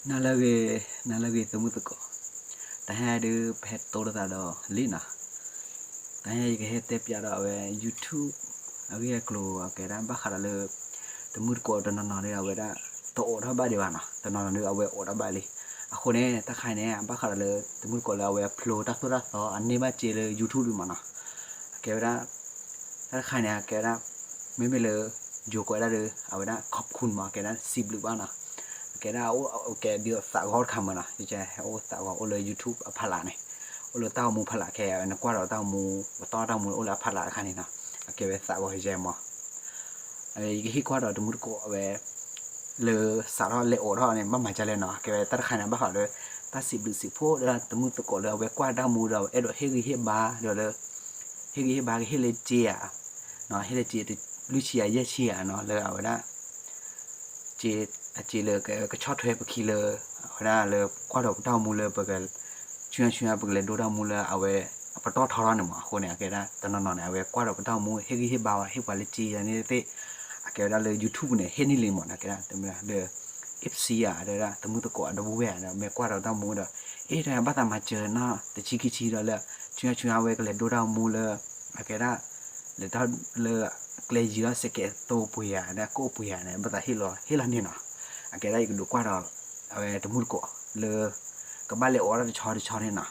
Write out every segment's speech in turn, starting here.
နၤလၢဂ့ၤ, နၤလၢဂ့ၤ သမုၢ်သကိး, တဟါဒုး ပဟဲတိလိာ်သးဒီးလံနီၤ, တဟါယကဟဲတဲပျးဒီးအဝဲ YouTube အဂ့ၢ်အကျိၤ အကဲဒၣ်ဘၣ်ဃးဒီးလၢ သမုၢ်သကိးတနီၤနီၤဒီး အဝဲဒၣ် တအိးထီၣ်ဘၣ်ဒံးဘၣ်နီၤ, တနီၤနီၤဒီး အဝဲအိးထီၣ်ဘၣ်လံ. အဃိန့ၣ် တၢ်တခါအံၤန့ၣ် ဘၣ်ဃးဒီးလၢ သမုၢ်သကိးလၢအဝဲဖျိတၢ်သိၣ်တၢ်သီ အန့ၢ်ဘၣ်စ့လၢ YouTube ဒံးမးနီၤ, အကဲဝဲဒၣ် တၢ်တခါအံၤန့ၣ် အကဲဝဲဒၣ် မ့မ့ၢ်လၢ ယိၤကိးဝဲဒၣ်ဒီး အဝဲဒၣ် ขอบคุณ မး အကဲဒၣ် စံးဘျုးဘၣ်နီၤ, အကဲဒၣ်အိၣ်ကဲဒ်သိးသးဂီၤတခါမးနီၤ, ဟဲအိၣ်သးဂီၤအိၣ်လၢ YouTube အဖီလာ်န့ၣ်, အိၣ်လၢတၢ်အိၣ်မူဖီလာ်ခဲအံၤ နကွၢ်ဒီးတၢ်အိၣ်မူ ပတီၢ်တၢ်အိၣ်မူအိၣ်လၢအဖီလာ်တခါန့ၣ်နီၤ, အကဲဝဲသးဂီၤယဲမး ယကဟ့ၣ်ကွၢ်ဒီးတမူတကိးအဝဲ လၢစးထီၣ်လဲၤအိးထီၣ်န့ၣ် ဘၣ်မၤဒ်လဲၣ်နီၤ, ကဲဝဲတၢ်တခါန့ၣ် ဘၣ်ဃးလၢ တၢ်စံးဘျုးစံးဖှိၣ်ဒီးတမူတကိးလၢအဝဲကွၢ်တၢ်မူဒီး အဲၣ်ဒိးဟ့ၣ်ဂံၢ်ဟ့ၣ်ဘါဒီးလၢ ဟ့ၣ်ဂံၢ်ဟ့ၣ်ဘါကဟ့ၣ်လၢစ့ဧါ, ဟ့ၣ်လၢစ့ လွံၢ်ဆံယဲၢ်ဆံဧါနီၤ လၢအဝဲဒၣ် အစ့လၢကဆီၣ်ထွဲပခံလၢ အဝဲဒၣ်လၢကွၢ်ဒီးပတၢ်အိၣ်မူလၢပက ဆူညါဆူညါ ပကလဲၤဒိတၢ်အိၣ်မူလၢအဝဲ ပတီၢ်ထီထီၣ်န့ၣ်မး, အဃိန့ၣ် အကဲဒၣ်တနီၤနီၤန့ၣ် အဝဲကွၢ်ဒီးပတၢ်အိၣ်မူ ဟ့ၣ်ဂံၢ်ဟ့ၣ်ဘါဝဲ ဟ့ၣ်ပှၤလၢစ့ယၤန့ၣ်သ့ၣ်, အကဲဝဲဒၣ်လၢ YouTube န့ၣ် ဟ့ၣ်န့ၢ်လံမးနီၤ, ကဲဒၣ်တမ့ၢ်လၢ F C ဧါ ဒီးတမူတကိးအဒိပုၢ်ဝဲၢ်ဧါ ဒီးမ့ၢ်ကွၢ်ဒီးတၢ်အိၣ်မူဒီး အ့ တၢ်ဘၣ်သးမၤစၢၤနီၤ တဆံခံဆံဒီးလၢ ဆူညါဆူညါ အဝဲကလဲၤဒိတၢ်အိၣ်မူလၢ အကဲဒၣ် လဲၤထီၣ်လၢ ကျဲယံၤထီၣ်စဲးကဲးသိပှ့ၤဧါ ဒီးကိၣ်ပှ့ၤဧါန့ၣ် ဘၣ်သးဟ့ၣ်လီၤ ဟ့ၣ်လီၤန့ၢ်နီၤ, အကဲဒၣ်ယကဒိးကွၢ်ဒီး အဝဲတမူတကိးလၢ ကဘၣ်လဲၤအိးထီၣ်တဆီတဆီန့ၣ်နီၤ,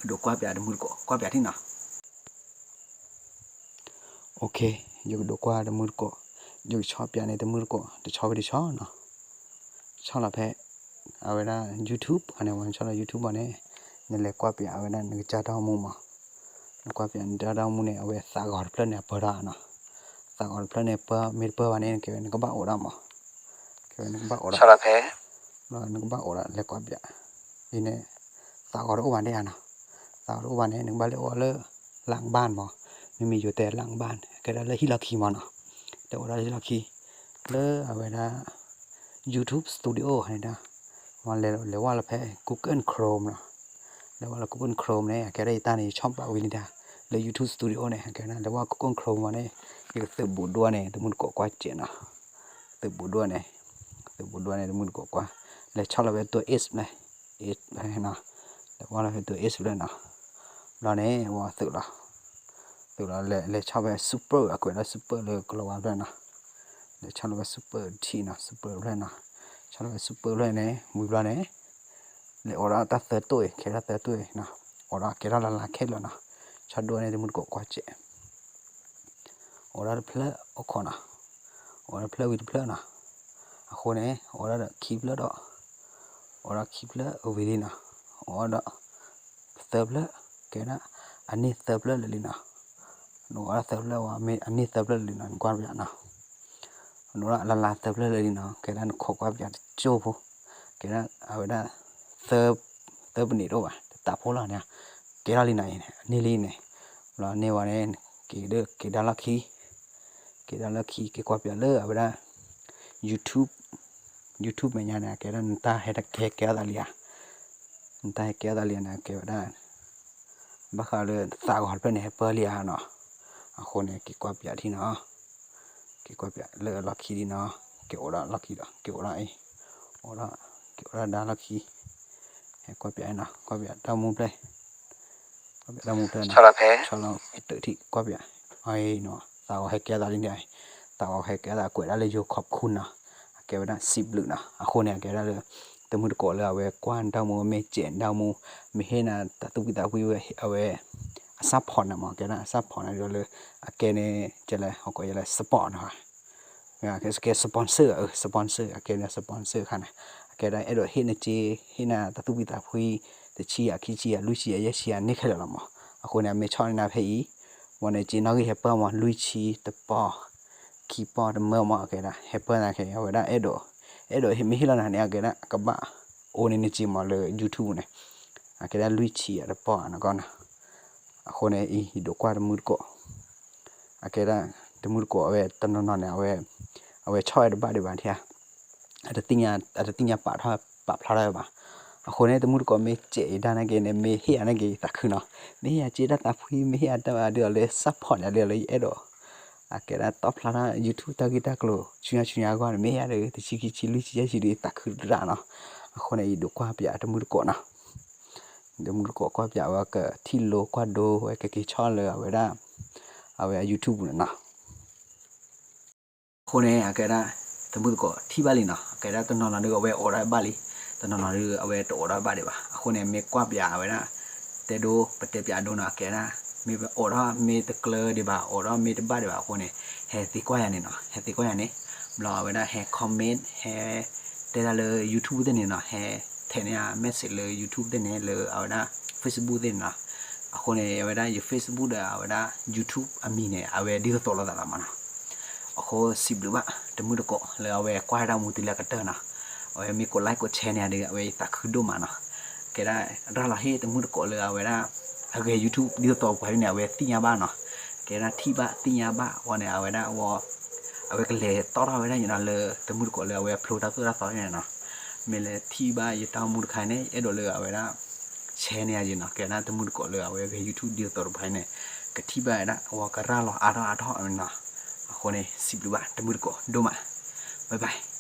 ကဒိးကွၢ်ပၠးတမူတကိး ကွၢ်ပၠးထံၣ်နီၤ. ယကဒိးကွၢ်တမူတကိး, ယကဆီၣ်ပၠးန့ၣ်တမူတကိး တဆီဝံၤတဆီနီၤ, ဆီၣ်လီၤဖဲ အဝဲဒၣ် YouTube န့ၣ် ဝဲဆီၣ်လီၤ YouTube ဘၣ်န့ၣ် နလဲၤကွၢ်ပၠးအဝဲဒၣ်နကစၢ်တၢ်အိၣ်မူမး, နကွၢ်ပၠးနကစၢ်တၢ်အိၣ်မူန့ၣ် အဝဲသးဂီၤတဖျၢၣ်န့ၣ် အပၢထီၣ်နီၤ, သးဂီၤတဖျၢၣ်န့ၣ် ပၢမ့ၢ်တပၢဘၣ်န့ၣ် ကဲဝဲနကဘၣ်အိးဒၣ်မး, ကဲဝဲနကဘၣ်အိးဒၣ် နကဘၣ်အိးဒၣ်လဲၤကွၢ်ပၠး, အံၤန့ၣ် သးဂီၤတအိၣ်ဘၣ်ဒ်ဧါနီၤ, သးဂီၤတအိၣ်ဘၣ်န့ၣ် နကဘၣ်လဲၤအိးလၢ လၢၣ်ဘၣ်မး, မ့မ့ၢ်ယိၤတဲလၢၣ်ဘၣ် ကဲဒၣ်လၢဟံၣ်လီၢ်ခံမးနီၤ, တဲအိးဒၣ်လၢဟံၣ်လီၢ်ခံ, လၢအဝဲဒၣ် YouTube Studio န့ၣ်ဒီး လဲၤဝဲလီၤဖဲ Google Chrome နီၤ, လဲၤဝဲလီၤ Google Chrome န့ၣ် အကဲဒၣ်ယတၢ်န့ၣ် ယဆီၣ်ပာ်ဝံၤလံဒီး လၢ YouTube Studio န့ၣ် အကဲဒၣ်လဲၤဝဲ Google Chrome မးန့ၣ် ယကသုးဘူးဒိၣ်န့ၣ် တမူတကိးကွၢ်စဲးနီၤ, သုးဘူးဒိၣ်န့ၣ် သုးဘူးဒိၣ်န့ၣ် တမူတကိးကွၢ်, လဲၤဆီၣ်လီၤဖဲတိၢ် H ဖျၢၣ် H ဖျၢၣ်နီၤ, လဲၤဝဲလီၤဖဲတိၢ် H ဖျၢၣ်နီၤ, ဘျီန့ၣ် ဝဲသုးလီၤ သုးလီၤ လဲၤဆီၣ်ဖဲ Super အကွဲးလၢ Super လၢကလီၤဝါဖျၢၣ်နီၤ, လဲၤဆီၣ်လီၤဖဲ Super ထံၣ်နီၤ Super ဖျၢၣ်နီၤ, ဆီၣ်လီၤဖဲ Super ဖျၢၣ်န့ၣ် ဝံၤဘျီန့ၣ် လဲၤအိးဒီးတၢ်သၢတိၢ်အံၤ ကဲထီၣ်သၢတိၢ်အံၤနီၤ, အိးဒီးကဲထီၣ်လၢ်လၢ်ခဲလၢာ်နီၤ, ဆီၣ်ဒိၣ်န့ၣ် တမူတကိးကွၢ်စဲး အိးဒီးတဖျၢၣ်အိၣ်ခိးနီၤ, အိးဒီးတဖျၢၣ်ဝံၤတဖျၢၣ်နီၤ, အဃိန့ၣ် အိးဒီးခံဖျၢၣ်ဒီး အိးဒီးခံဖျၢၣ်ဝံၤလံနီၤ, အိးဒီးသၢဖျၢၣ် ကဲဒၣ် အန့ၢ်သၢဖျၢၣ်လၢာ်လံနီၤ, နအိးဒီးသၢဖျၢၣ်ဝဲ အန့ၢ်သၢဖျၢၣ်လၢာ်လံနီၤ နကွၢ်ပၠးနီၤ, နအိးဒီးလၢ်လၢ်သၢဖျၢၣ်လၢာ်လံနီၤ, ကဲဒၣ်နခိးကွၢ်ပၠးတကၠိၢ်ဖိ, ကဲဒၣ်အဝဲဒၣ် သၢပနံးတအိၣ်ဘၣ် တတးဖိလီၤန့ၣ်, ကဲထီၣ်လံနီၤအံၤန့ၣ် အန့ၢ်လံန့ၣ်, ဘျီန့ၢ်ဝဲန့ၣ် က့ၤဒၣ်က့ၤဒါလီၢ်ခံ က့ၤဒါလီၢ်ခံ က့ၤကွၢ်ပၠးလၢအဝဲဒၣ် YouTube, YouTube မဲာ်ညါန့ၣ် အကဲဒၣ်နတၢ်ဟဲကဲထီၣ်သးလံဧါ, နတၢ်ဟဲကဲထီၣ်သးလံဧါန့ၣ် အကဲဝဲဒၣ် ဘၣ်ဃးလၢသးဂီၤတဖျၢၣ်န့ၣ် ဟဲပၢလံဧါနီၤ, အဃိန့ၣ် က့ၤကွၢ်ပၠးထံၣ်နီၤ, က့ၤကွၢ်ပၠးလၢအလီၢ်ခံလံနီၤ, က့ၤအိးဒီးလီၢ်ခံဒီး က့ၤအိးဒီးအံၤ, အိးဒီး က့ၤအိးဒီးဒါလီၢ်ခံ, ဟဲကွၢ်ပၠးနီၤ ကွၢ်ပၠးတၢ်မူဖျၢၣ် ကွၢ်ပၠးတၢ်မူဖျၢၣ်နီၤ, ဆီၣ်လီၤဖဲတၢၢ်ထံၣ် ကွၢ်ပၠး, အံၤနီၤ သးဂီၤဟဲကဲထီၣ်သးလံန့ၣ်, သးဂီၤဟဲကဲထီၣ်သးကွဲးဒၣ်လၢယိၤ ขอบคุณ နီၤ, အကဲဝဲဒၣ် စံးဘျုး နီၤ, အဃိန့ၣ် အကဲဒၣ်လၢ တမူတကိးလၢအဝဲကွၢ်နတၢ်မူ မ့ၢ်စဲးနတၢ်မူ မ့ၢ်ဟ့ၣ်နၤတၢ်သူၣ်ဖှံသးဖှံဝဲ အဝဲ အ support နၤမး ကဲဒၣ် support နၤဒီးလၢ အကဲန့ၣ် ကဲလဲၣ် ဟီၣ်ကဝီၤယဲလဲၣ် support နၤ ကဲ sponsor အ sponsor အကဲန့ၣ် sponsor ခါန့ၣ် အကဲဒၣ်အဲၣ်ဒိးဟ့ၣ်နစ့ ဟ့ၣ်နၤတၢ်သူၣ်ဖှံသးဖှံ တဆံယၤ ခံဆံယၤ လွံၢ်ဆံယၤယဲၢ်ဆံယၤန့ၣ်ခဲလၢာ်လီၤမး အဃိန့ၣ် အမ့ၢ်ဆီၣ်န့ၢ်နၤဖဲအံၤ ဝံၤန့ၣ် စ့နီၣ်ဂံၢ်ဟဲပၢၢ်မး လွံၢ်ဆံတပီၢ် ခံပီၢ်တမၢမး အကဲဒၣ် ဟဲပၢၢ်နၤခဲအံၤ အဝဲဒၣ်အဲၣ်ဒိး အဲၣ်ဒိးမ့ၢ်ဟ့ၣ်လီၤနၤန့ၣ် အကဲဒၣ်ကဘၣ်အိၣ်န့ၢ်နစ့မးလၢ YouTube န့ၣ် အကဲဒၣ်လွံၢ်ဆံယၤတပီၢ်နကီၢ်နၤ အဃိန့ၣ် အံၤ ယဒိးကွၢ်တမူတကိး အကဲဒၣ် တမူတကိးအဝဲတနီၤနီၤန့ၣ် အဝဲ အဝဲဆီၣ်ဝဲတဘၣ်ဒံးဘၣ်ထံၣ်ဧါ အတသ့ၣ်ညါ အတသ့ၣ်ညါပာ်ထီၣ်ပာ်ဖျါထီၣ်ဝဲဘၣ် အဃိန့ၣ် တမူတကိးမ့ၢ်စဲးယဒၣ်နာ်က့န့ၣ် မ့ၢ်ဟ့ၣ်ယၤနာ်က့သးခုနီၤ မ့ၢ်ဟ့ၣ်ယၤစ့တၢ်သးဖှံ မ့ၢ်ဟ့ၣ်ယၤတၢ်ဒ်အီၤလၢ support ယၤဒ်အီၤလၢယအဲၣ်ဒိး အကဲဒၣ်တီၣ်ဖျါထီၣ် YouTube တၢ်ဂ့ၢ်တၢ်ကျိၤ ဆူညါဆူညါအဂီၢ်န့ၣ် မ့ၢ်ယၤဒီး တဆံခံဆံလွံၢ်ဆံယဲၢ်ဆံဒီး သးခုတရၣ်နီၤ. အဃိန့ၣ် ယဒုးကွၢ်ပၠးတမုၢ်တကိးနီၤ. တမုၢ်တကိးကွၢ်ပၠးဝဲကထံၣ်လိကွၢ်ဒိဝဲ ကက့ၤဆီၣ်လၢအဝဲဒၣ် အဝဲ YouTube ပူၤန့ၣ်နီၤ. အဃိန့ၣ် အကဲဒၣ် တမုၢ်တကိးထံၣ်ဘၣ်လံနီၤ. အကဲဒၣ်တနီၤနီၤဒုး အဝဲအိးထီၣ်ဘၣ်လံ, တနီၤနီၤဒုး အဝဲတအိးထီၣ်ဘၣ်ဒံးဘၣ်. အဃိန့ၣ် မ့ၢ်ကွၢ်ပၠးအဝဲဒၣ် တဲဒိ ပတဲပၠးဒိနီၤ. အကဲဒၣ် မ့ၢ်အိးထီၣ်မ့ၢ်တကျၢၤဒံးဘၣ်, အိးထီၣ်မ့ၢ်တဘၣ်ဒံးဘၣ်အဃိန့ၣ် ဟဲသံကွၢ်ယၤန့ၣ်နီၤ. ဟဲသံကွၢ်ယၤန့ၣ် ဘျီအဝဲဒၣ်ဟဲ comment ဟဲတဲဒၣ်လၢ YouTube သ့ၣ်န့ၣ်နီၤ. ဟဲထဲးန့ၢ်ယၤ message လၢ YouTube သ့ၣ်န့ၣ် လၢအဝဲဒၣ် Facebook သ့ၣ်န့ၣ်နီၤ. အဃိန့ၣ် အဝဲဒၣ်ယ Facebook ဒီးအဝဲဒၣ် YouTube အမံၤန့ၣ် အဝဲဒ်သိးသိးလိာ်သးလီၤမးနီၤ. အဃိစံးဘျုးဘၣ်တမုၢ်တကိးလၢအဝဲကွၢ်ဝဲဒၣ်မူတုၤလၢအကတၢၢ်နီၤ. အဝဲမ့ၢ်ကိး like ကိး share န့ၣ်ဒီး အဝဲယသးခုဒိၣ်မးနီၤ. ကဲဒၣ်ရၤလီၤဟ့ၣ်တမုၢ်တကိးလၢအဝဲဒၣ် အဂဲၤ YouTube ဒ်သိးသိးပှၤဒ်န့ၣ် အဝဲသ့ၣ်ညါဘၣ်နီၤ. ကဲဒၣ်ထံၣ်ဘၣ် သ့ၣ်ညါဘၣ်အဃိန့ၣ် အဝဲဒၣ် အဝဲကလဲၤတီၣ်ထီၣ်ဝဲဒၣ်ယနီၤ လၢတမုၢ်တကိးလၢအဝဲဖျိတၢ်သိၣ်တၢ်သီန့ၣ်နီၤ. မ့ၢ်လဲၤထံၣ်ဘၣ်ယတၢ်အိၣ်မူတခါန့ၣ် အဲၣ်ဒိးလၢအဝဲဒၣ် share န့ၢ်ယၤနီၤ. ကဲဒၣ်တမုၢ်တကိးလၢအဝဲဂဲၤ YouTube ဒ်သိးသိးတပှၤန့ၣ် ကထံၣ်ဘၣ်ဝဲဒၣ် အဝဲကရၤလီၤအါထီၣ်အါထီၣ်နီၤ. အဃိန့ၣ် စံးဘျုးဘၣ်တမုၢ်တကိးဒိၣ်မး. Bye bye.